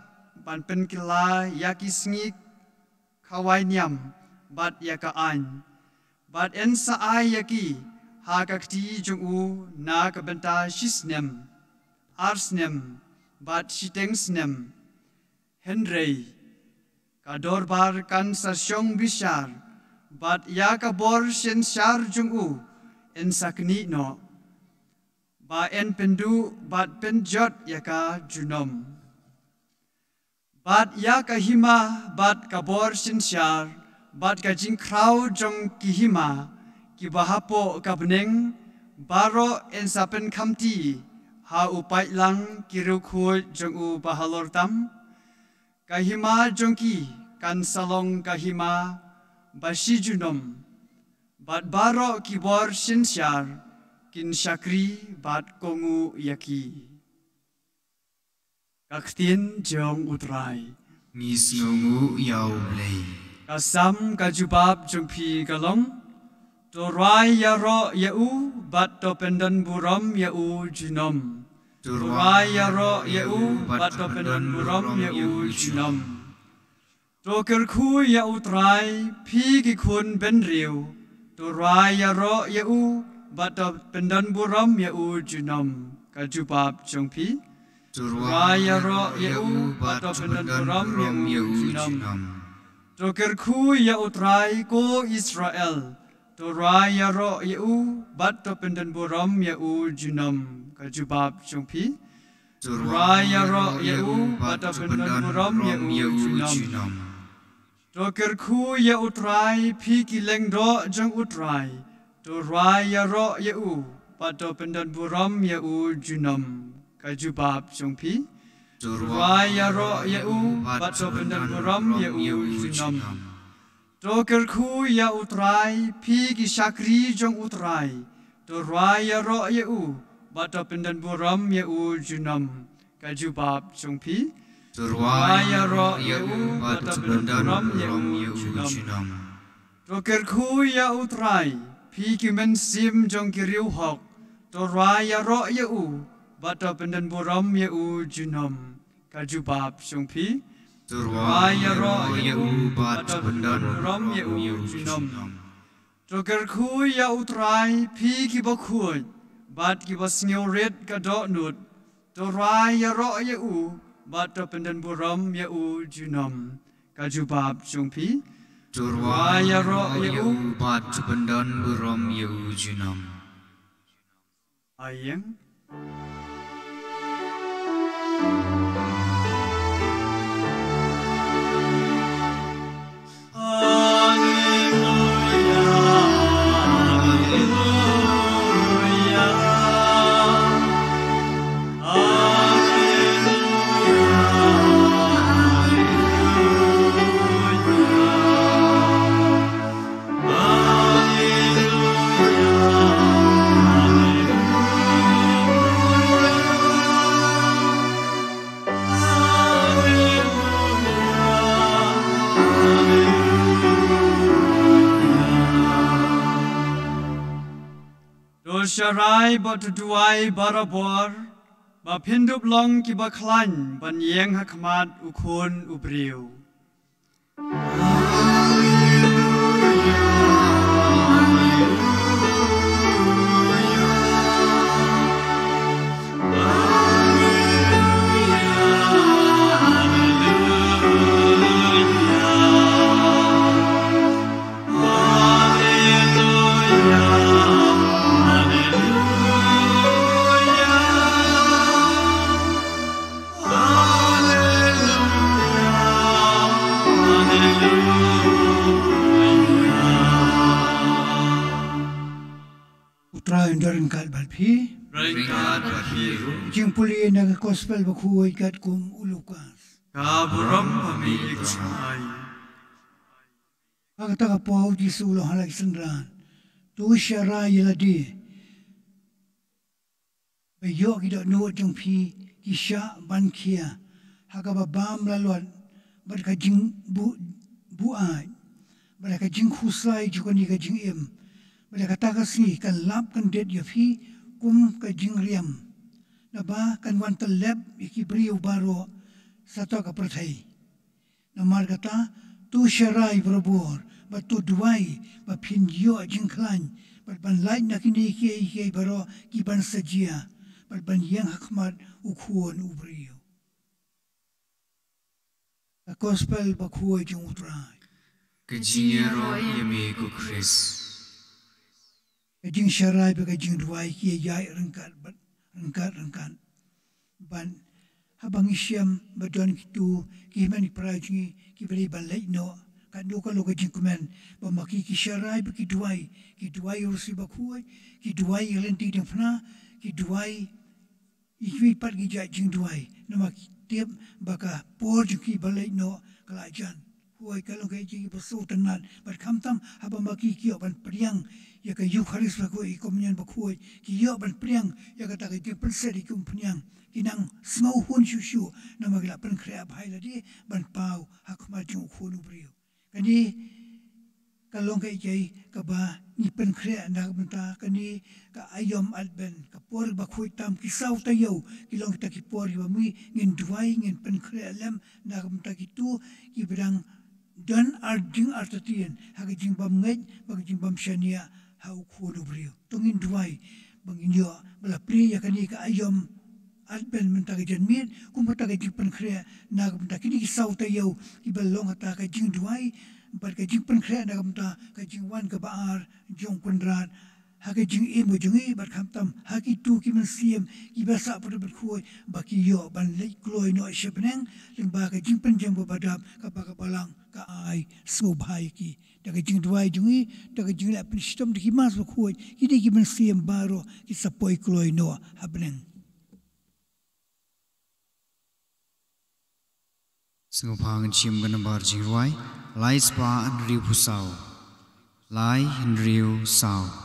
ban pynkylla ïa ki sngi khawai niam bad ïa ka aiñ, bad yn sa ai ïa ki ha ka kti jong u na ka bynta shi snem, ar snem, bad shiteng snem. Hynrei ka dorbar kan sa shong bishar, bad ïa ka bor synshar jong u yn sa knieh noh, ba yn pynduh bad pynjot ïa ka junom. Bad ïa ka hima bad ka bor synshar bad ka jingkhraw jong ki hima kiba hapoh ka bneng, baroh yn sa pynkhamti ha u paidlang ki riewkhuid jong u Bahalortam. Ka hima jong ki kan sa long ka hima ba shi junom, bad baroh ki bor synshar kin shakri bad kohnguh ïa ki. Ka ktien jong U Trai. Ngi sngewnguh ïa U Blei. Ka Salm, ka jubab jong phi ka long: To rwai ïaroh ïa u bad to pyndon burom ïa u junom. To rwai ïaroh ïa u bad to pyndon burom ïa u junom. To kyrkhu ïa U Trai, phi ki khun bynriew. To rwai ïaroh ïa u bad to pyndon burom ïa u junom. Ka jubab jong phi. To rwai ïaroh ïa u bad to pyndon burom ïa u junom. To kyrkhu ïa U Trai, ko Israel. To rwai ïaroh ïa u bad to pyndon burom ïa u junom. Ka jubab jong phi. To rwai ïaroh ïa u bad to pyndon burom ïa u junom. To kyrkhu ïa U Trai, phi ki lyngdoh jong U Trai, to rwai ïaroh ïa u bad to pyndon burom ïa u junom. Ka jubab jong phi. To rwai ïaroh ïa u bad to pyndon burom ïa u junom. To kyrkhu ïa U Trai, phi ki shakri jong U Trai, to rwai ïaroh ïa u bad to pyndon burom ïa u junom. Ka jubab jong phi. To rwai ïaroh ïa u bad to pyndon burom ïa u junom. To kyrkhu ïa U Trai, phi ki mynsiem jong ki riewhok, to rwai ïaroh ïa u bad to pyndon burom ïa u junom. Ka jubab jong phi. To rwai ïaroh ïa u bad to pyndon burom ïa u junom. To kyrkhu ïa U Trai, phi kiba khuid bad kiba sngewrit ka dohnud, to rwai ïaroh ïa u bad to pyndon burom ïa u junom. Ka jubab jong phi. To rwai ïaroh ïa u bad to pyndon burom ïa u junom. Ai ïeng. To sharai bad to duwai barabor, ba phin dup long kiba khlaiñ ban ïeng ha khmat u Khun u briew. U Trai un da ryngkat bad phi. Ryngkat bad phi ruh. Jingpule na ka Gospel bakhuid katkum u Lukas. Ka burom ha me, ko Trai. Ha kata ka por U Jisu u la ong ha la ki synran, to sharai ïa lade, ba ïoh ki dohnud jong phi ki shah ban khia ha kaba bam lalot, bad ka jingbuaid, bad ka jingkhuslai jong kane ka jingim, bad kata ka sngi kan lap kyndit ïa phi kum ka jingriam, naba kan wan tyllep ïa ki briew baroh sato ka pyrthei. Namar kata, to sharai barabor, bad to duwai ba phin ïoh jingkhlaiñ, bad ban lait na kine kiei kiei baroh ki ban sa jia, bad ban ïeng ha khmat u Khun u briew. Ka Gospel bakhuid jong U Trai. Ka jingïaroh ïa me, ko Khrist. Ka jingsharai bad ka jingduwai ki ïaid ryngkat bad ryngkat ryngkat. Ban haba ngi shem ba don kito ki hynmen ki para jong ngi kiba dei ban leit noh, katno ka long ka jingkmen ba ma ki ki sharai bad ki duwai, ki duwai ïa u Rsi Bakhuid, ki duwai ïa ka lynti diengphna, ki duwai ïa kiwei pat ki jait jingduwai, namar ki tip ba ka por jong ki ban leit noh ka la jan. Hooid, ka long kaei kaei ba sngewtynnat, bad khamtam haba ma ki ki ïoh ban pdiang ïa ka Ïukharist bakhuid, ïa ka Komunion bakhuid, ki ïoh ban pdiang ïa kata ka jingpynset ïa ka umphniang, ki nang sngewhun shuh shuh namar ki la pynkhreh bha ïa lade ban paw ha khmat jong u Khun u briew. Kane ka long kaei kaei kaba ngi pynkhreh na ka bynta kane ka aïom Advent, ka por bakhuid tam. Ki saw taïew ki long kita ki por kiba ma ngi ngin duwai, ngin pynkhreh lem na ka bynta kito kiba dang don ar jingartatien ha ka jingbymngeit bad ka jingbymshaniah ha u Khun u briew. To ngin duwai ba ngin ïoh ba la plie ïa kane ka aïom Advent mynta ka janmiet kum kata ka jingpynkhreh na ka bynta kine ki saw taïew kiba long kata ka jingduwai bad ka jingpynkhreh na ka bynta ka jingwan kaba ar jong u Kynrad ha ka jingim ka jong ngi, bad khamtam ha kito ki mynsiem kiba sah pyrthei bad khuid, ba ki ïoh ban leit kloi noh sha bneng lyngba ka jingpynjem kaba dap kaba ka Balang ka ai sngewbha ïa ki. Da ka jingduwai jong ngi, da ka jingleh pynshitom da ki Mass bakhuid, kine ki mynsiem baroh ki sa poi kloi noh ha bneng. Sngewbha ngin shim ka nambar jingrwai lai spah hynriewphew saw. Lai hynriewsaw.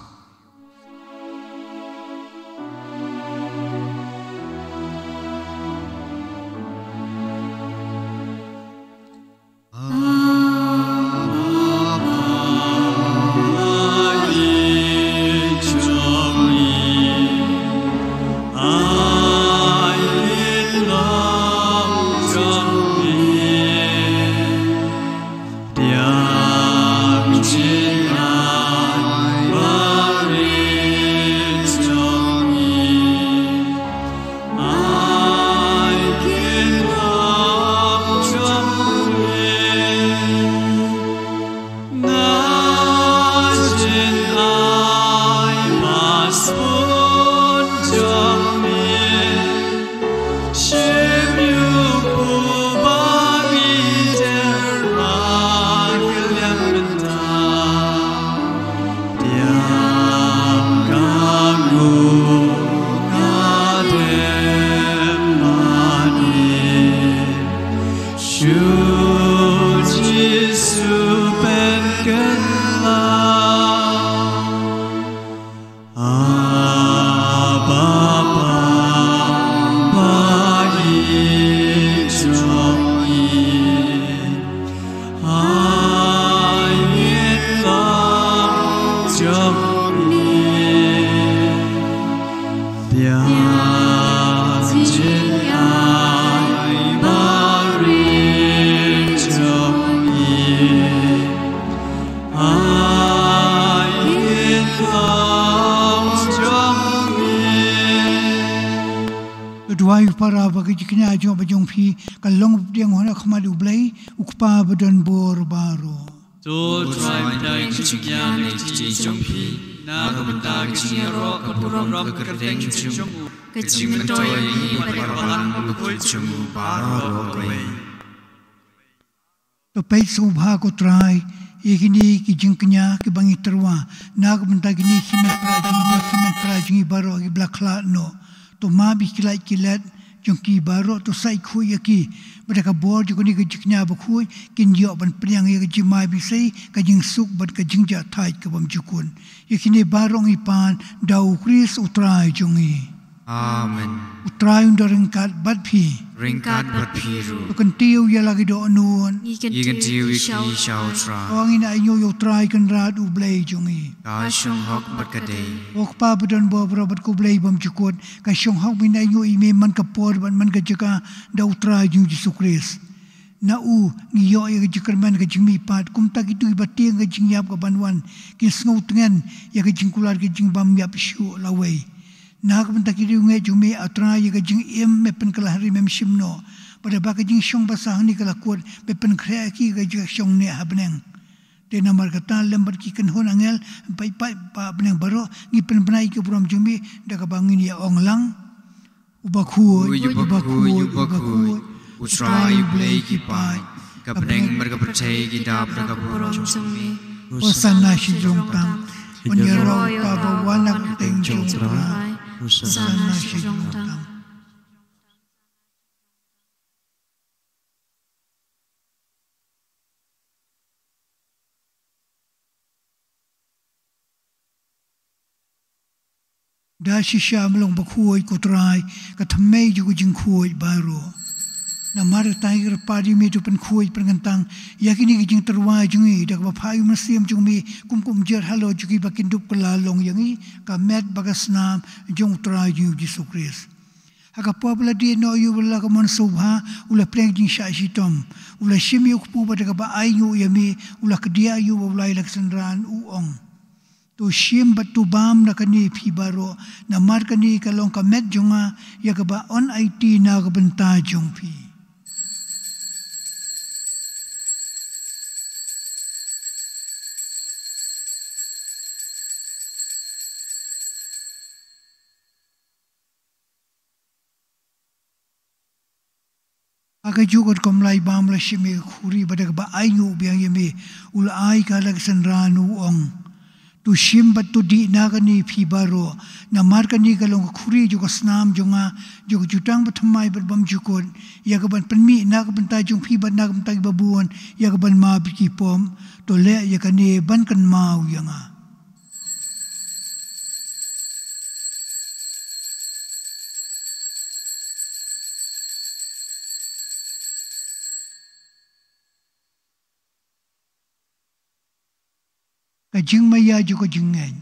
Duwai u para ba ka jingkñia jong ba jong phi ka long bdiang hona khmat U Blei u Kpa ba don bor baroh. To Trai, pynda ka jingkñia na ka jingkñia jong phi, na ka bynta ka jingïaroh ka burom ka kyrteng jong u, ka jingmyntoi ïa ngi bad ka balang bakhuid jong u baroh kawei. To peit sngewbha ko Trai ïa kine ki jingkñia kiba ngi tyrwa na ka bynta kine ki hynmen para jong ngi, ki hynmen para jong ngi baroh kiba la khlad noh. To map ïa ki lait ki let jong ki baroh, to said khuid ïa ki, bad da ka bor jong kane ka jingkñia bakhuid kin ïoh ban pdiang ïa ka jingmai bynsi, ka jingsuk bad ka jingjahthait kabym jukut. Ïa kine baroh ngi pan da U Khrist U Trai jong ngi. Amen. U Trai un da ryngkat bad phi. Ryngkat bad phi ruh. To kyntiew ïa la ki dohnud. Ngi kyntiew ïa ki sha U Trai. To ngin ainguh ïa U Trai Kynrad U Blei jong ngi. Ka shong hok bad ka dei. Ko Kpa ba don bor baroh bad ko Blei bymjukut, ka shong hok ba ngin ainguh ïa me man ka por bad man ka jaka da U Trai jong ngi U Jisu Khrist. Na u ngi ïoh ïa ka jingkyrmen ka jingmihpat, kumta kito kiba tieng ka jingïap kaban wan kin sngewtngen ïa ka jingkular ka jingbym ïap shuh lawei. Na ka bynta ki riewngeit jong me, A Trai, ïa ka jingim me pynkylla hynrei mem shim noh. Bad haba ka jingshong basah hangne ka la kut, me pynkhreh ïa ki ha ka jingshong neh ha bneng. Te namar kata, lem bad ki kynhun angel, peit peit ba ha bneng baroh, ngi pynbna ïa ka burom jong me da kaba ngin ïa ong lang: U bakhuid, u bakhuid, u bakhuid, U Trai U Blei ki paid. Ka bneng bad ka pyrthei ki dap da ka burom jong me. Hosanna shajrong tam. Ban ïaroh u kpa ba wan ha ka kyrteng jong U Trai. Hosanna shajrong tam. Da shisha me long bakhuid ko Trai, ka thymmei jong ka jingkhuid baroh. Namar kata ngi kyrpad ïa me, to pynkhuid pynkyntang ïa kine ki jingtyrwa jong ngi da kaba phah ïa u Mynsiem jong me kum ka umjer halor jong kiba kin dup kylla long ïa ngi, ka met bad ka snam jong U Trai jong ngi U Jisu Khrist. Ha ka por ba la dieng noh ïa u, ba la ka mon sngewbha, u la pdiang jingshah shitom, u la shim ïa u kpu bad da kaba ainguh ïa me, u la kdiah ïa u bad u la ai la ka synran, u ong: To shim bad to bam na kane phi baroh, namar kane ka long ka met jong nga, ïa kaba yn aiti na ka bynta jong phi. Ka juh katkum lai bam la shim ïa ka khuri bad da kaba ainguh biang ïa me, u la ai ka la ka synran u ong: To shim bad to dih na kane phi baroh, namar kane ka long ka khuri jong ka snam jong nga, jong ka jutang bathymmai bad bymjukut, ïa kaban pynmih na ka bynta jong phi bad na ka bynta kiba bun, ïa kaban map ïa ki pop. To leh ïa kane ban kynmaw ïa nga. Ka jingmaïa jong ka jingngeit.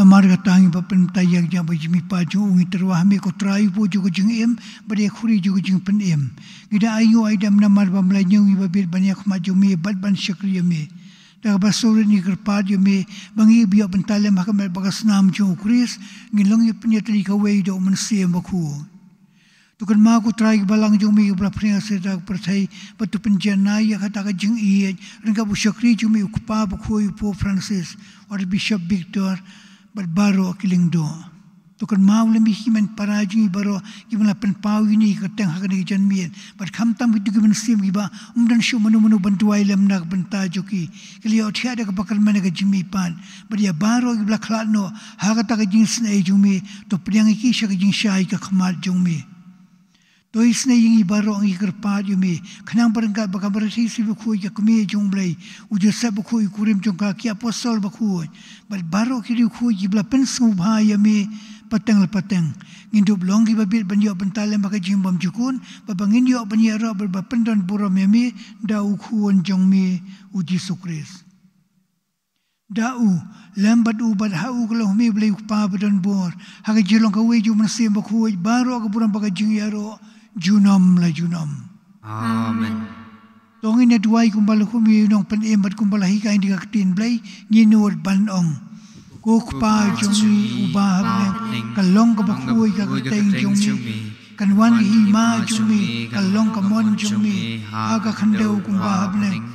Namar kata ngi ba pynmih ïa ka jingim ba jingim pat jong u ngi tyrwa ha me ko Trai, u pud jong ka jingim bad ïa ka khuri jong ka jingpynim. Ngi da ainguh aidam namar ba me la ñiew ngi ba bit ban ïa khmat jong me bad ban shakri ïa me. Da kaba sngewrit ngi kyrpad ïa me ba ngi ba ïoh bynta lem ha ka met bad ka snam jong u Khrist, ngin long ïa pynïatylli kawei da u Mynsiem Bakhuid. To kynmaw ko Trai ki balang jong me kiba la phriang sha ka pyrthei, bad to pynjanai ïa kata ka jingïeit ryngkat u shakri jong me u Kpa Bakhuid u Pope Francis, Archbishop Victor, bad baroh ki lyngdoh. To kynmaw lem ïa ki hynmen para jong ngi baroh kiba la pynpaw ïa ngi ka kyrteng ha kane ka janmiet, bad khamtam kito ki mynsiem kiba ym don shuh mano mano ban duwai lem na ka bynta jong ki, ki la ïohthiah da kaba kyrmen ha ka jingmihpat, bad ïa baroh kiba la khlad noh ha kata ka jingisynei jong me, to pdiang ïa ki sha ka jingshai ka khmat jong me. To isynei ïa ngi baroh, ngi kyrpad ïa me, khnang ba ryngkat bad ka Mari Theisotti Bakhuid ka kmie jong u Blei, u Joseph Bakhuid u kurim jong ka, ki apostol bakhuid, bad baroh ki riewkhuid kiba la pynsngewbha ïa me pateng la pateng, ngin dup long kiba bit ban ïoh bynta lem ha ka jingbymjukut, bad ba ngin ïoh ban ïaroh bad ba pyndon burom ïa me da u Khun jong me u Jisu Khrist. Da u, lem bad u, bad ha u ka long ha me u Blei u Kpa badonbor, ha ka jinglong kawei jong u Mynsiem Bakhuid, baroh ka burom bad ka jingïaroh junom la junom. Amen. To ngin ïa duwai kumba la khmih ïa u nongpynim bad kumba la hikai da ka ktien Blei, ngin nud ban ong: Ko Kpa jong ngi uba ha bneng, ka long kaba khuid ka kyrteng jong me. Kan wan ka hima jong me, kan long ka mon jong me ha ka khyndew kumba ha bneng.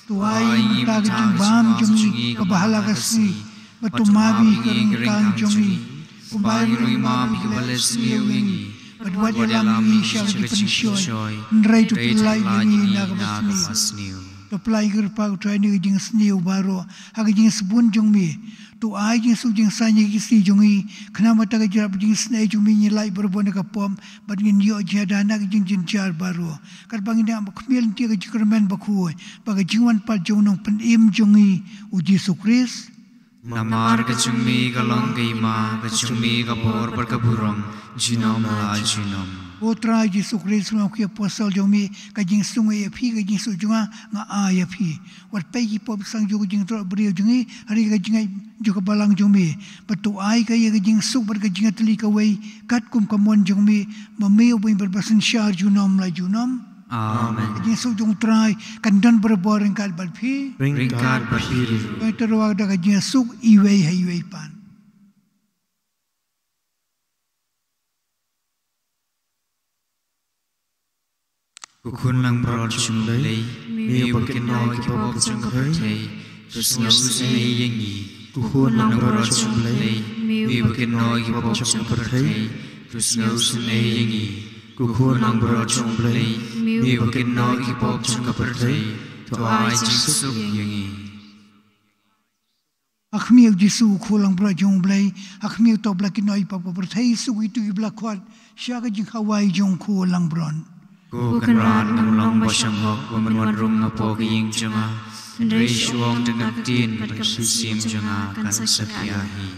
To ai mynta ka jingbam jong ngi kaba ha la ka sngi, bad to map ïa ka ryngkang jong ngi kumba ngi ruh ngi map ïa kiba leh sniew ïa ngi, bad wat ïalam ïa ngi sha ka jingpynshoi, hynrei to pynlait ïa ngi na kaba sniew. To pynlait, ngi kyrpad ko Trai, ïa ka jingsniew baroh ha ka jingsbun jong me. To ai jingsuk jingsaiñ ïa ki sngi jong ngi, khnang ba da ka jingïarap jingisynei jong me ngin lait barabor na ka pop, bad ngin ïoh jingïada na ka jingjynjar baroh, katba ngin ïa khmih lynti ïa ka jingkyrmen bakhuid bad ka jingwan pat jong u nongpynim jong ngi u Jisu Khrist. Namar ka jong me ka long ka hima, ka jong me ka bor bad ka burom junom la junom. Ko Trai Jisu Khrist, la ong ïa ki apostol jong me: Ka jingsuk nga ïa phi, ka jingsuk jong nga nga ai ïa phi. Wat peit ki pop ki sang jong ka jingïaroh briew jong ngi, hynrei ka jingngeit jong ka balang jong me, bad to ai ka ïa ka jingsuk bad ka jingïatylli kawei katkum ka mon jong me, ma me uba im bad ba synshar junom la junom. Amen. Ka jingsuk jong u Trai kan don barabor ryngkat bad phi. Ryngkat bad phi ruh. Ngin ïatreilang da ka jingsuk iwei ha iwei pat. Ko Khun langbrot jong u Blei, me uba kynnoh ïa ki pop jong ka pyrthei, to sngewsynei ïa ngi. Ko Khun langbrot jong u Blei, me uba kynnoh ïa ki pop jong ka pyrthei, to sngewsynei ïa ngi. Ko Khun langbrot jong u Blei, me uba kynnoh ïa ki pop jong ka pyrthei, to ai jingsuk ïa ngi. Ha khmih u Jisu u Khun langbrot jong u Blei, ha khmih uto uba la kynnoh ïa ki pop ka pyrthei, suk ïa kito kiba la khot sha ka jingkhawai jong u Khun langbrot. Ko Kynrad Nongpynlong ba shong hok, ba men wan rung hapoh ka ïing jong nga, hynrei shu ong tang ka ktien bad ka mynsiem jong nga kan sa khia hi.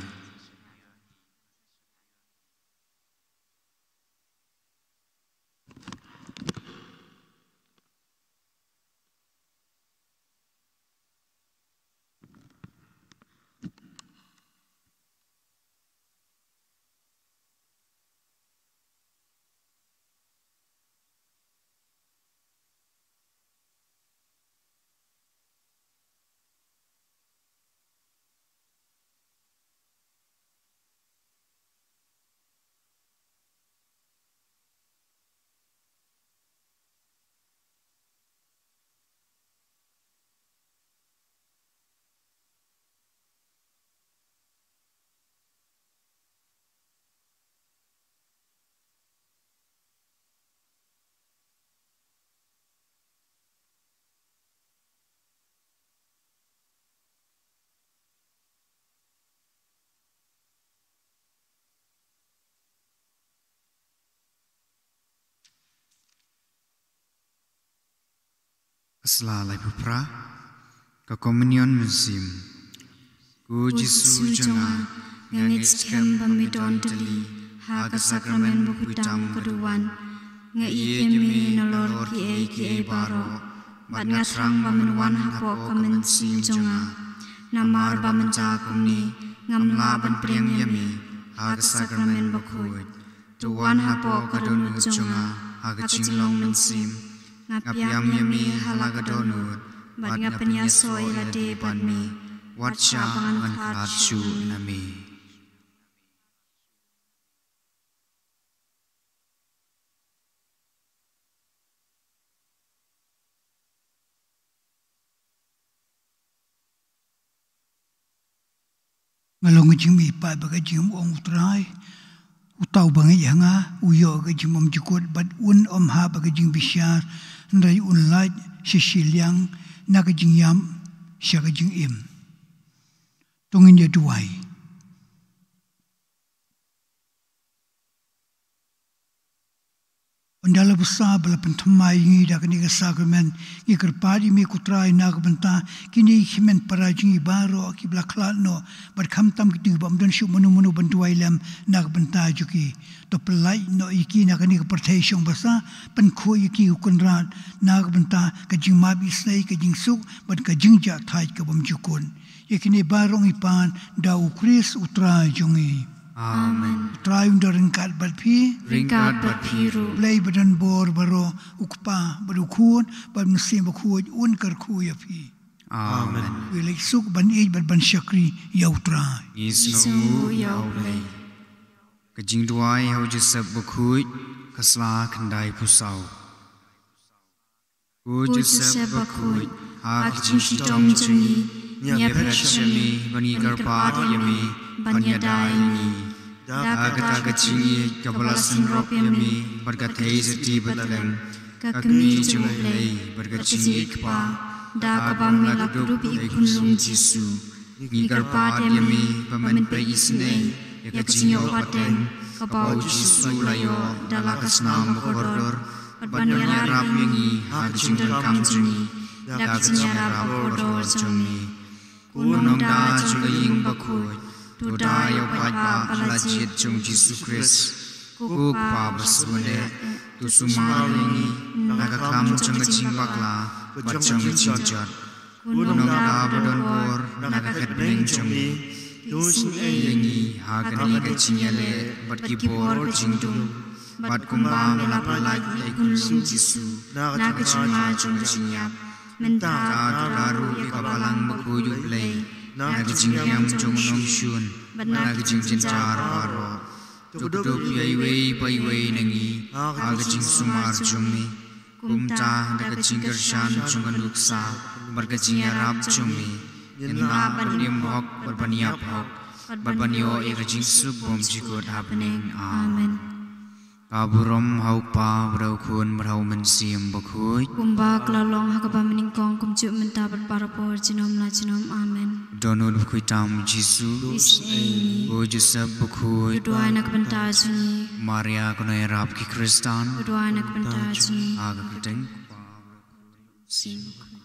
Ka sla laiphew phra. Ka Komunion Mynsiem. Ko Jisu jong nga, nga ngeit skhem ba me don tylli ha ka sakramen bakhuid tam ka duwan. Nga ïeit ïa me nalor kiei kiei baroh, bad nga thrang ba men wan hapoh ka mynsiem jong nga. Namar ba mynta kumne ngam lah ban pdiang ïa me ha ka sakramen bakhuid. To wan hapoh ka dohnud jong nga ha ka jinglong mynsiem. Nga pdiang ïa me ha la ka dohnud, bad nga pynïasoh ïa lade bad me, wat shah ba ngan khlad shuh na me. Nga long ka jingmihpat bad ka jingim, ong U Trai. Uta uba ngeit ha nga, u ïoh ka jingbymjukut, bad un ym hap ha ka jingbishar, hynrei un lait sha shiliang na ka jingïap sha ka jingim. To ngin ïa duwai. Ynda la bsa ba la pynthymmai ïa ngi da kane ka sakramen, ngi kyrpad ïa me ko Trai na ka bynta kine ki hynmen para jong ngi baroh kiba la khlad noh, bad khamtam kito bym don shuh mano mano ban duwai lem na ka bynta jong ki. To pyllait noh ïa ki na kane ka pyrthei shong basa, pynkhuid ïa ki ko Kynrad na ka bynta ka jingmap isynei, ka jingsuk, bad ka jingjahthait ka bymjukut. Ïa kine baroh ngi pan da U Khrist U Trai jong ngi. Amen. U Trai un da ryngkat bad phi. Ryngkat bad phi ruh. Blei ba don bor baroh, U Kpa bad U Khun bad U Mynsiem Bakhuid un kyrkhu ïa phi. Amen. Phi leit suk ban ïeit bad ban shakri ïa U Trai. Ngi sngewnguh ïa U Blei. Ka jingduwai ha U Joseph Bakhuid, ka sla khyndaiphew saw. Ko Joseph Bakhuid, ha ka jingshitom jong ngi, ngi ïapyrshah ïa me, bad ngi kyrpad ïa me ban ïada ïa ngi. Da kata ka jingïeit kaba la synrop ïa me bad ka theisotti bathylliem, ka kmie jong U Blei bad ka jingïeit kpa, da kaba me la kdup ïa i khunlung Jisu, ngi kyrpad ïa me ba men peit isynei ïa ka jingïoh pateng kaba u Jisu u la ïoh da la ka snam bakordor, bad ban ïarap ïa ngi ha ka jingdonkam jong ngi da ka jingïarap bakordor jong me. Ko Nongda jong ka ïing bakhuid, to da ïa u paidbah ba la jied jong u Jisu Khrist. Ko Kpa ba sngewleh, to sumar ïa ngi na ka kam jong ka jingbakla bad jong ka jingjot. Ko Nongda ba don bor na ka kyrteng jong me, to isynei ïa ngi ha kane ka jingïaleh bad ki bor ka jingdum, bad kumba me la pyllait ïa i khunlung Jisu na ka jingma jong ka jingïap, mynta to da ruh ïa ka Balang Bakhuid U Blei na ka jingïam jong u nongshun bad na ka jingjynjar baroh. To kdup ïa iwei pa iwei na ngi ha ka jingsumar jong me. Kumta da ka jingkyrshan jong ka nuksa bad ka jingïarap jong me, ngin lah ban im hok bad ban ïap hok, bad ban ïoh ïa ka jingsuk bymjukut ha bneng. Amen. Ka burom ha U Kpa bad ha U Khun bad ha U Mynsiem Bakhuid. Kumba ka la long ha kaba mynnyngkong, kumjuh mynta bad para por junom la junom. Amen. Dohnud bakhuid tam Jisu. Isynei ïa ngi. Ko Joseph Bakhuid. To duwai na ka bynta jong ngi. Maria ka nongïarap ki Khristan. To duwai na ka bynta jong ngi. Ha ka kyrteng. Isynei ïa ngi.